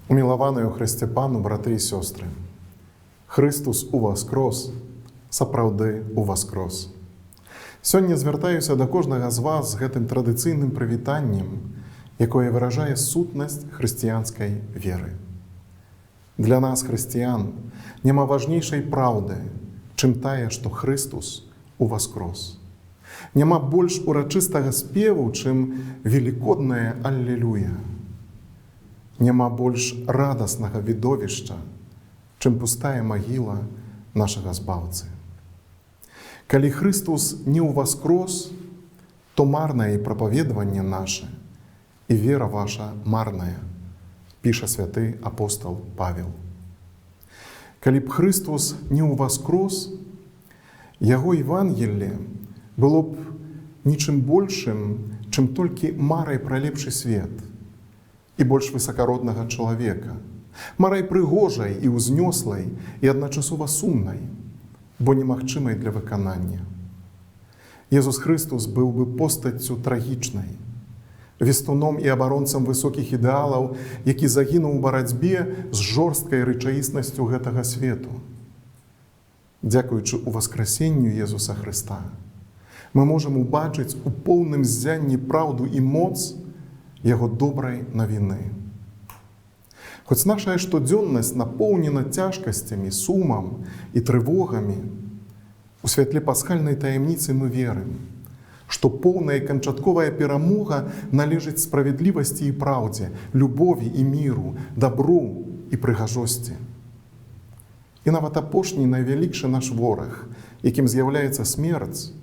Умілаваныя ў Хрысце Пану браты і сёстры, Хрыстус уваскрос, сапраўды уваскрос. Сёння звяртаюся да кожнага з вас з гэтым традыцыйным прывітаннем, якое выражае сутнасць хрысціянскай веры. Для нас, хрысціян, няма важнейшай праўды, чым тая, што Хрыстус уваскрос. Няма больш урачыстага спеву, чым велікоднае Аллелюя. Няма больш радаснага відовішча, чым пустая магіла нашага Збаўцы. Калі Хрыстус не ўваскрос, то марнае і прапаведаванне наша, і вера ваша марная, піша святы апостал Павел. Калі б Хрыстус не ўваскрос, яго Евангелле было б нічым большым, чым толькі марай пра лепшы свет і больш высакароднага чалавека, марай прыгожай і ўзнёслай і адначасова сумнай, бо немагчымай для выканання. Езус Хрыстус быў бы постаццю трагічнай, вестуном і абаронцам высокіх ідэалаў, які загінуў у барацьбе з жорсткай рэчаіснасцю гэтага свету. Дзякуючы ўваскрасенню Езуса Хрыста, мы можам убачыць у поўным ззянні праўду і моц яго добрай навіны. Хоць нашая штодзённасць напоўнена цяжкасцямі, сумам і трывогамі, у святле пасхальнай таямніцы мы верым, што поўная і канчатковая перамога належыць справядлівасці і праўдзе, любові і міру, дабру і прыгажосці. І нават апошні найвялікшы наш вораг, якім з'яўляецца смерць,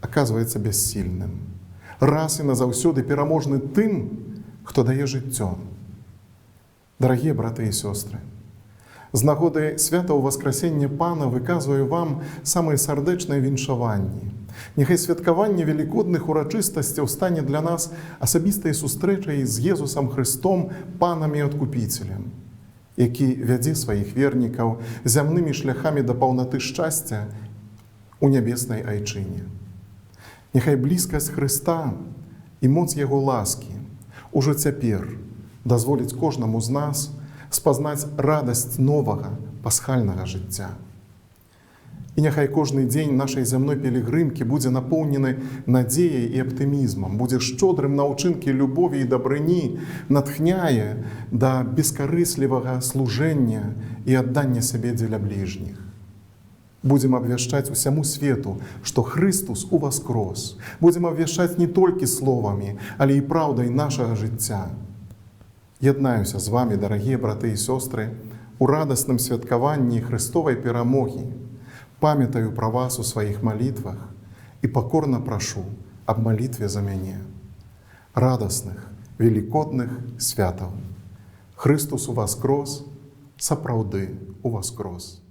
аказваецца бяссільным. Раз і назаўсёды пераможны тым, хто дае жыццё. Дарагія браты і сёстры, з нагоды свята ўваскрасення Пана выказваю вам самыя сардэчныя віншаванні. Няхай святкаванне велікодных урачыстасцяў стане для нас асабістай сустрэчай з Езусам Хрыстом, Панам і Адкупіцелем, які вядзе сваіх вернікаў зямнымі шляхамі да паўнаты шчасця у нябеснай айчыне. Няхай блізкасць Хрыста і моц яго ласкі ўжо цяпер дазволіць кожнаму з нас спазнаць радасць новага пасхальнага жыцця. І няхай кожны дзень нашай зямной пілігрымкі будзе напоўнены надзеяй і аптымізмам, будзе шчодрым на ўчынкі любові і дабрыні, натхняе да бескарыслівага служэння і аддання сябе дзеля бліжніх. Будзем абвяшчаць усяму свету, што Хрыстус уваскрос. Будзем абвяшчаць не толькі словамі, але і праўдай нашага жыцця. Яднаюся з вамі, дарагія браты і сёстры, у радасным святкаванні Хрыстовай перамогі. Памятаю пра вас у сваіх малітвах і пакорна прашу аб малітве за мяне. Радасных велікодных святаў. Хрыстус уваскрос, сапраўды уваскрос.